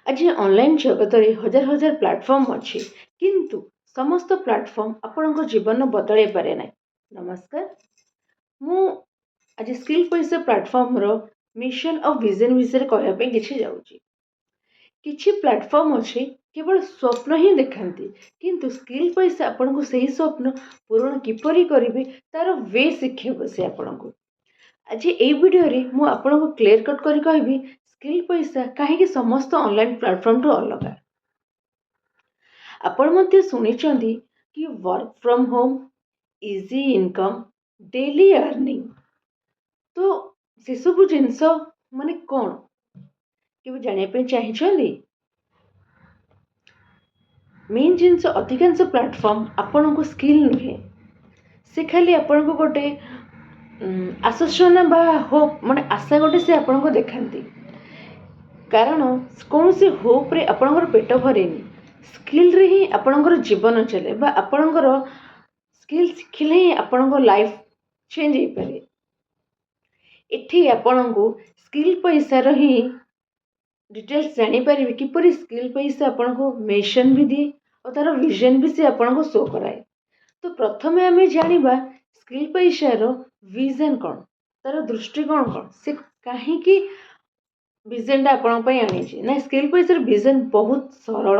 ଆଜି ଅନଲାଇନ୍ ଜଗତରେ ହଜାର ହଜାର ପ୍ଲାଟଫର୍ମ ଅଛି, କିନ୍ତୁ ସମସ୍ତ ପ୍ଲାଟଫର୍ମ ଆପଣଙ୍କ ଜୀବନ ବଦଳାଇ ପାରେ ନାହିଁ। ନମସ୍କାର, ମୁଁ ଆଜି ସ୍କିଲ୍ ପଇସା ପ୍ଲାଟଫର୍ମର ମିଶନ ଆଉ ଭିଜନ ବିଷୟରେ କହିବା ପାଇଁ କିଛି ଯାଉଛି। କିଛି ପ୍ଲାଟଫର୍ମ ଅଛି, କେବଳ ସ୍ୱପ୍ନ ହିଁ ଦେଖାନ୍ତି, କିନ୍ତୁ ସ୍କିଲ୍ ପଇସା ଆପଣଙ୍କୁ ସେହି ସ୍ୱପ୍ନ ପୂରଣ କିପରି କରିବେ, ତା'ର we ଶିଖେଇବ ସେ ଆପଣଙ୍କୁ। ଆଜି ଏଇ ଭିଡ଼ିଓରେ ମୁଁ ଆପଣଙ୍କୁ କ୍ଲିୟର କଟ୍ କରି କହିବି, ସ୍କିଲ୍ ପଇସା କାହିଁକି ସମସ୍ତ ଅନଲାଇନ୍ ପ୍ଲାଟଫର୍ମଠୁ ଅଲଗା। ଆପଣ ମଧ୍ୟ ଶୁଣିଛନ୍ତି କି work from home, easy income, daily earning। ତ ସେସବୁ ଜିନିଷ ମାନେ କ'ଣ, କେବେ ଜାଣିବା ପାଇଁ ଚାହିଁଛନ୍ତି? ମେନ୍ ଜିନିଷ, ଅଧିକାଂଶ ପ୍ଲାଟଫର୍ମ ଆପଣଙ୍କୁ ସ୍କିଲ୍ ନୁହେଁ, ସେ ଖାଲି ଆପଣଙ୍କୁ ଗୋଟେ ଆଶ୍ୱାସନା ବା ହୋପ୍, ମାନେ ଆଶା ଗୋଟେ ସେ ଆପଣଙ୍କୁ ଦେଖାନ୍ତି। କାରଣ କୌଣସି ହୋପ୍ରେ ଆପଣଙ୍କର ପେଟ ଭରେନି। ସ୍କିଲ୍ରେ ହିଁ ଆପଣଙ୍କର ଜୀବନ ଚାଲେ ବା ଆପଣଙ୍କର ସ୍କିଲ୍ ଶିଖିଲେ ହିଁ ଆପଣଙ୍କ ଲାଇଫ୍ ଚେଞ୍ଜ ହେଇପାରେ। ଏଠି ଆପଣଙ୍କୁ ସ୍କିଲ୍ ପଇସାର ହିଁ ଡିଟେଲ୍ସ ଜାଣିପାରିବେ, କିପରି ସ୍କିଲ୍ ପଇସା ଆପଣଙ୍କୁ ମିଶନ ବି ଦିଏ ଆଉ ତା'ର ଭିଜନ ବି ସେ ଆପଣଙ୍କୁ ଶୋ କରାଏ। ତ ପ୍ରଥମେ ଆମେ ଜାଣିବା ସ୍କିଲ୍ ପଇସାର ଭିଜନ କ'ଣ, ତା'ର ଦୃଷ୍ଟିକୋଣ କ'ଣ, ସେ କାହିଁକି ଭିଜନଟା ଆପଣଙ୍କ ପାଇଁ ଆଣିଛି। ନା, ସ୍କିଲ୍ ପଇସାର ଭିଜନ ବହୁତ ସରଳ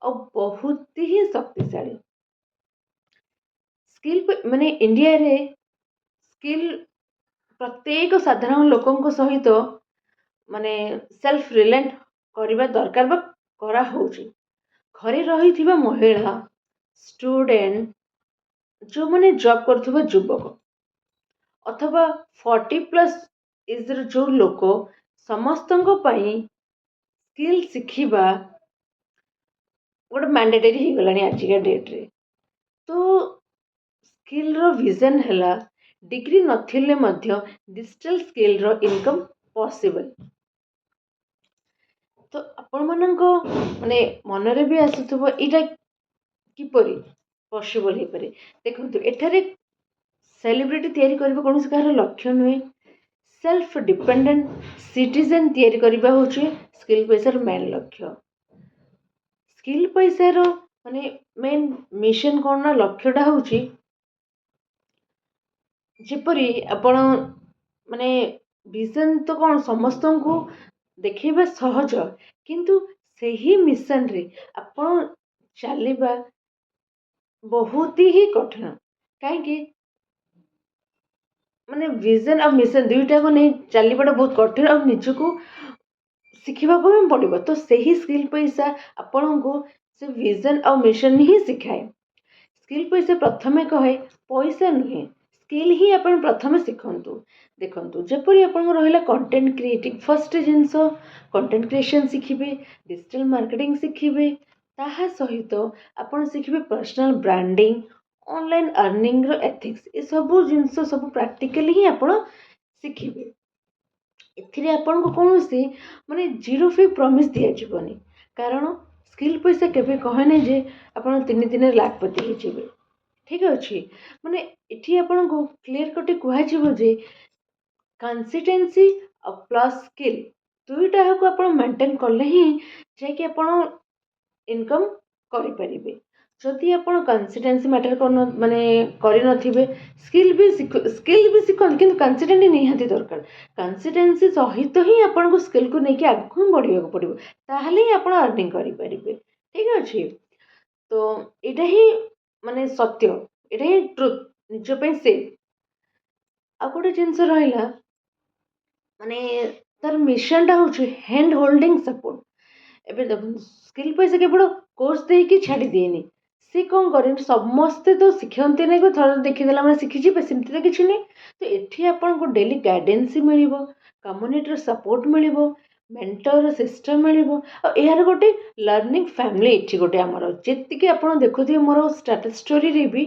ଆଉ ବହୁତ ହିଁ ଶକ୍ତିଶାଳୀ। ସ୍କିଲ୍ ମାନେ ଇଣ୍ଡିଆରେ ସ୍କିଲ୍ ପ୍ରତ୍ୟେକ ସାଧାରଣ ଲୋକଙ୍କ ସହିତ ମାନେ ସେଲ୍ଫ ରିଲାଏଣ୍ଟ କରିବା ଦରକାର ବା କରାହେଉଛି। ଘରେ ରହିଥିବା ମହିଳା, ଷ୍ଟୁଡେଣ୍ଟ, ଯେଉଁମାନେ ଜବ୍ କରୁଥିବା ଯୁବକ ଅଥବା 40+ ଏଜ୍ର ଯେଉଁ ଲୋକ, ସମସ୍ତଙ୍କ ପାଇଁ ସ୍କିଲ୍ ଶିଖିବା ଗୋଟେ ମ୍ୟାଣ୍ଡେଟରୀ ହେଇଗଲାଣି ଆଜିକା ଡେଟ୍ରେ। ତ ସ୍କିଲ୍ର ଭିଜନ୍ ହେଲା, ଡିଗ୍ରୀ ନଥିଲେ ମଧ୍ୟ ଡିଜିଟାଲ୍ ସ୍କିଲ୍ର ଇନକମ୍ ପସିବଲ୍। ତ ଆପଣମାନଙ୍କ ମାନେ ମନରେ ବି ଆସୁଥିବ, ଏଇଟା କିପରି ପସିବଲ୍ ହେଇପାରେ? ଦେଖନ୍ତୁ, ଏଠାରେ ସେଲିବ୍ରିଟି ତିଆରି କରିବା କୌଣସି କାହାର ଲକ୍ଷ୍ୟ ନୁହେଁ। ସେଲ୍ଫ ଡିପେଣ୍ଡେଣ୍ଟ ସିଟିଜେନ୍ ତିଆରି କରିବା ହେଉଛି ସ୍କିଲ୍ ପଇସାର ମେନ୍ ଲକ୍ଷ୍ୟ। ସ୍କିଲ୍ ପଇସାର ମାନେ ମେନ୍ ମିଶନ କ'ଣ ନା ଲକ୍ଷ୍ୟଟା ହେଉଛି, ଯେପରି ଆପଣ ମାନେ ଭିଜନ ତ କ'ଣ ସମସ୍ତଙ୍କୁ ଦେଖେଇବା ସହଜ, କିନ୍ତୁ ସେହି ମିଶନରେ ଆପଣ ଚାଲିବା ବହୁତ ହିଁ କଠିନ। କାହିଁକି ମାନେ ଭିଜନ ଆଉ ମିଶନ ଦୁଇଟାକୁ ନେଇ ଚାଲିବାଟା ବହୁତ କଠିନ ଆଉ ନିଜକୁ ଶିଖିବାକୁ ବି ପଡ଼ିବ। ତ ସେହି ସ୍କିଲ୍ ପଇସା ଆପଣଙ୍କୁ ସେ ଭିଜନ ଆଉ ମିଶନ ହିଁ ଶିଖାଏ। ସ୍କିଲ୍ ପଇସା ପ୍ରଥମେ କହେ, ପଇସା ନୁହେଁ, ସ୍କିଲ୍ ହିଁ ଆପଣ ପ୍ରଥମେ ଶିଖନ୍ତୁ। ଦେଖନ୍ତୁ, ଯେପରି ଆପଣଙ୍କର ରହିଲା କଣ୍ଟେଣ୍ଟ କ୍ରିଏଟିଂ, ଫାର୍ଷ୍ଟ ଜିନିଷ କଣ୍ଟେଣ୍ଟ କ୍ରିଏସନ୍ ଶିଖିବେ, ଡିଜିଟାଲ୍ ମାର୍କେଟିଂ ଶିଖିବେ, ତାହା ସହିତ ଆପଣ ଶିଖିବେ ପର୍ସନାଲ୍ ବ୍ରାଣ୍ଡିଂ, ଅନଲାଇନ୍ ଅର୍ଣ୍ଣିଂର ଏଥିକ୍ସ। ଏସବୁ ଜିନିଷ ସବୁ ପ୍ରାକ୍ଟିକାଲି ହିଁ ଆପଣ ଶିଖିବେ। ଏଥିରେ ଆପଣଙ୍କୁ କୌଣସି ମାନେ ଜିରୋ ଫି ପ୍ରମିସ୍ ଦିଆଯିବନି, କାରଣ ସ୍କିଲ୍ ପଇସା କେବେ କହେନି ଯେ ଆପଣ 3 ଦିନରେ ଲାଖପତି ହେଇଯିବେ। ଠିକ୍ ଅଛି, ମାନେ ଏଠି ଆପଣଙ୍କୁ କ୍ଲିୟର କଟ୍ କୁହାଯିବ ଯେ କନସିଷ୍ଟେନ୍ସି ଆଉ ପ୍ଲସ୍ ସ୍କିଲ୍ ଦୁଇଟାକୁ ଆପଣ ମେଣ୍ଟେନ୍ କଲେ ହିଁ ଯାଇକି ଆପଣ ଇନକମ୍ କରିପାରିବେ। ଯଦି ଆପଣ କନସିଷ୍ଟେନ୍ସି ମ୍ୟାଟର୍ କରୁନ ମାନେ କରିନଥିବେ, ସ୍କିଲ୍ ବି ଶିଖନ୍ତୁ, କିନ୍ତୁ କନସିଷ୍ଟେନ୍ସି ନିହାତି ଦରକାର। କନସିଷ୍ଟେନ୍ସି ସହିତ ହିଁ ଆପଣଙ୍କୁ ସ୍କିଲ୍କୁ ନେଇକି ଆଗକୁ ହିଁ ବଢ଼ିବାକୁ ପଡ଼ିବ, ତାହେଲେ ହିଁ ଆପଣ ଅର୍ଣ୍ଣିଂ କରିପାରିବେ। ଠିକ୍ ଅଛି, ତ ଏଇଟା ହିଁ ମାନେ ସତ୍ୟ, ଏଇଟା ହିଁ ଟ୍ରୁଥ୍, ନିଜ ପାଇଁ ସେଫ୍। ଆଉ ଗୋଟେ ଜିନିଷ ରହିଲା, ମାନେ ତାର ମିଶନଟା ହେଉଛି ହ୍ୟାଣ୍ଡ ହୋଲ୍ଡିଂ ସପୋର୍ଟ। ଏବେ ଦେଖନ୍ତୁ, ସ୍କିଲ୍ ପଇସା କେବଳ କୋର୍ସ ଦେଇକି ଛାଡ଼ି ଦିଏନି। ସେ କ'ଣ କରେ? ସମସ୍ତେ ତ ଶିଖନ୍ତି ନାହିଁ କି ଥରେ ଦେଖିଦେଲା ମାନେ ଶିଖିଯିବେ, ସେମିତି ତ କିଛି ନାହିଁ। ତ ଏଠି ଆପଣଙ୍କୁ ଡେଲି ଗାଇଡ଼େନ୍ସ ମିଳିବ, କମ୍ୟୁନିଟିର ସପୋର୍ଟ ମିଳିବ, ମେଣ୍ଟର ସିଷ୍ଟମ୍ ମିଳିବ ଆଉ ଏହାର ଗୋଟେ ଲର୍ଣ୍ଣିଂ ଫ୍ୟାମିଲି ଏଠି ଗୋଟେ ଆମର। ଯେତିକି ଆପଣ ଦେଖୁଥିବେ, ମୋର ଷ୍ଟାଟସ୍ ଷ୍ଟୋରିରେ ବି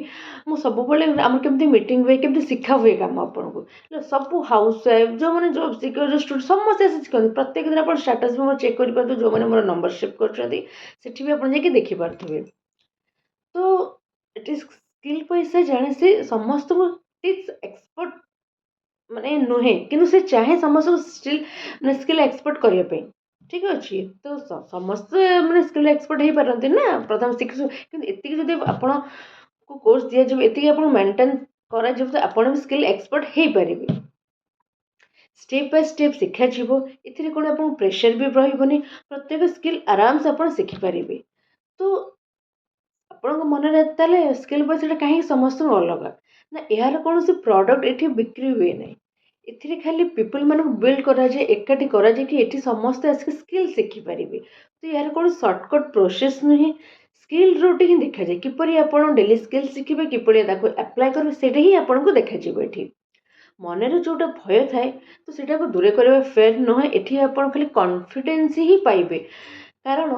ମୁଁ ସବୁବେଳେ ଆମର କେମିତି ମିଟିଂ ହୁଏ, କେମିତି ଶିଖା ହୁଏ କାମ ଆପଣଙ୍କୁ। ସବୁ ହାଉସ୍ ୱାଇଫ୍, ଯେଉଁମାନେ ଜବ୍ ସିକର, ଯେଉଁ ଷ୍ଟୁଡେଣ୍ଟ, ସମସ୍ତେ ଆସି ଶିଖନ୍ତି। ପ୍ରତ୍ୟେକ ଦିନ ଆପଣ ଷ୍ଟାଟସ୍ ବି ମୋର ଚେକ୍ କରିପାରୁଥିବେ। ଯେଉଁମାନେ ମୋର ନମ୍ବର ସେଭ୍ କରୁଛନ୍ତି, ସେଠି ବି ଆପଣ ଯାଇକି ଦେଖିପାରୁଥିବେ। ତ ଏଠି ସ୍କିଲ୍ ପଇସା ଜାଣେ, ସେ ସମସ୍ତଙ୍କୁ ଟିଚ୍ ଏକ୍ସପର୍ଟ ମାନେ ନୁହେଁ, କିନ୍ତୁ ସେ ଚାହେଁ ସମସ୍ତଙ୍କୁ ଷ୍ଟିଲ୍ ମାନେ ସ୍କିଲ୍ ଏକ୍ସପର୍ଟ କରିବା ପାଇଁ। ଠିକ୍ ଅଛି। ତ ସମସ୍ତେ ମାନେ ସ୍କିଲ୍ ଏକ୍ସପର୍ଟ ହେଇପାରନ୍ତି ନା ପ୍ରଥମେ ଶିଖୁ, କିନ୍ତୁ ଏତିକି ଯଦି ଆପଣଙ୍କୁ କୋର୍ସ ଦିଆଯିବ, ଏତିକି ଆପଣଙ୍କୁ ମେଣ୍ଟେନ୍ କରାଯିବ, ତ ଆପଣ ବି ସ୍କିଲ୍ ଏକ୍ସପର୍ଟ ହେଇପାରିବେ। ଷ୍ଟେପ୍ ବାଇ ଷ୍ଟେପ୍ ଶିଖାଯିବ। ଏଥିରେ କ'ଣ ଆପଣଙ୍କୁ ପ୍ରେସର୍ ବି ରହିବନି। ପ୍ରତ୍ୟେକ ସ୍କିଲ୍ ଆରାମସେ ଆପଣ ଶିଖିପାରିବେ। ତ ଆପଣଙ୍କ ମନରେ ତାହେଲେ ସ୍କିଲ୍ ପଇସାଟା କାହିଁକି ସମସ୍ତଙ୍କୁ ଅଲଗା ନା? ଏହାର କୌଣସି ପ୍ରଡ଼କ୍ଟ ଏଠି ବିକ୍ରି ହୁଏ ନାହିଁ। ଏଥିରେ ଖାଲି ପିପୁଲମାନଙ୍କୁ ବିଲ୍ଡ କରାଯାଏ, ଏକାଠି କରାଯାଏ କି ଏଠି ସମସ୍ତେ ଆସିକି ସ୍କିଲ୍ ଶିଖିପାରିବେ। ତ ଏହାର କୌଣସି ସର୍ଟକଟ୍ ପ୍ରୋସେସ୍ ନୁହେଁ। ସ୍କିଲ୍ ରୁଟ୍ ହିଁ ଦେଖାଯାଏ। କିପରି ଆପଣ ଡେଲି ସ୍କିଲ୍ ଶିଖିବେ, କିପରି ତାକୁ ଆପ୍ଲାଏ କରିବେ, ସେଇଟା ହିଁ ଆପଣଙ୍କୁ ଦେଖାଯିବ। ଏଠି ମନରେ ଯେଉଁଟା ଭୟ ଥାଏ, ତ ସେଇଟାକୁ ଦୂର କରିବା ଫେର୍ ନୁହେଁ। ଏଠି ଆପଣ ଖାଲି କନଫିଡେନ୍ସ ହିଁ ପାଇବେ, କାରଣ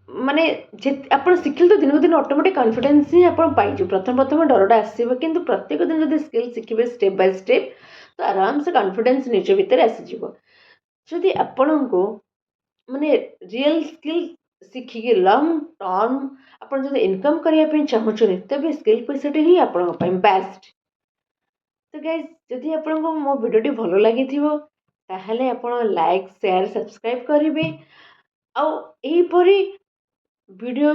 ମାନେ ଆପଣ ଶିଖିଲେ ତ ଦିନକୁ ଦିନ ଅଟୋମେଟିକ୍ କନଫିଡେନ୍ସ ହିଁ ଆପଣ ପାଇଯିବେ। ପ୍ରଥମେ ପ୍ରଥମେ ଡରଟା ଆସିବ, କିନ୍ତୁ ପ୍ରତ୍ୟେକ ଦିନ ଯଦି ସ୍କିଲ୍ ଶିଖିବେ ଷ୍ଟେପ୍ ବାଇ ଷ୍ଟେପ୍, ତ ଆରାମସେ କନଫିଡେନ୍ସ ନିଜ ଭିତରେ ଆସିଯିବ। ଯଦି ଆପଣଙ୍କୁ ମାନେ ରିଅଲ୍ ସ୍କିଲ୍ ଶିଖିକି ଲଙ୍ଗ୍ ଟର୍ମ ଆପଣ ଯଦି ଇନକମ୍ କରିବା ପାଇଁ ଚାହୁଁଛନ୍ତି, ତେବେ ସ୍କିଲ୍ ପଇସାଟି ହିଁ ଆପଣଙ୍କ ପାଇଁ ବେଷ୍ଟ। ତ ଗାଇଜ୍, ଯଦି ଆପଣଙ୍କୁ ମୋ ଭିଡ଼ିଓଟି ଭଲ ଲାଗିଥିବ, ତାହେଲେ ଆପଣ ଲାଇକ୍, ସେୟାର, ସବସ୍କ୍ରାଇବ୍ କରିବେ। ଆଉ ଏହିପରି ଭିଡ଼ିଓ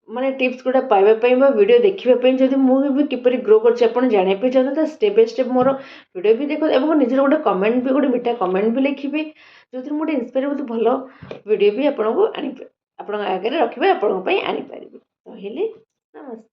ମାନେ ଟିପ୍ସ ଗୁଡ଼ା ପାଇବା ପାଇଁ ବା ଭିଡ଼ିଓ ଦେଖିବା ପାଇଁ, ଯଦି ମୁଁ ବି କିପରି ଗ୍ରୋ କରୁଛି ଆପଣ ଜାଣିବା ପାଇଁ ଚାହୁଁଛନ୍ତି, ତ ଷ୍ଟେପ୍ ବାଇ ଷ୍ଟେପ୍ ମୋର ଭିଡ଼ିଓ ବି ଦେଖନ୍ତୁ ଏବଂ ନିଜର ଗୋଟେ କମେଣ୍ଟ ବି, ଗୋଟେ ମିଠା କମେଣ୍ଟ ବି ଲେଖିବେ, ଯେଉଁଥିରେ ମୁଁ ଗୋଟେ ଇନ୍ସପାୟାର ବହୁତ ଭଲ ଭିଡ଼ିଓ ବି ଆପଣଙ୍କୁ ଆଣି ଆପଣଙ୍କ ଆଗରେ ରଖିବେ, ଆପଣଙ୍କ ପାଇଁ ଆଣିପାରିବି। ରହିଲି, ନମସ୍କାର।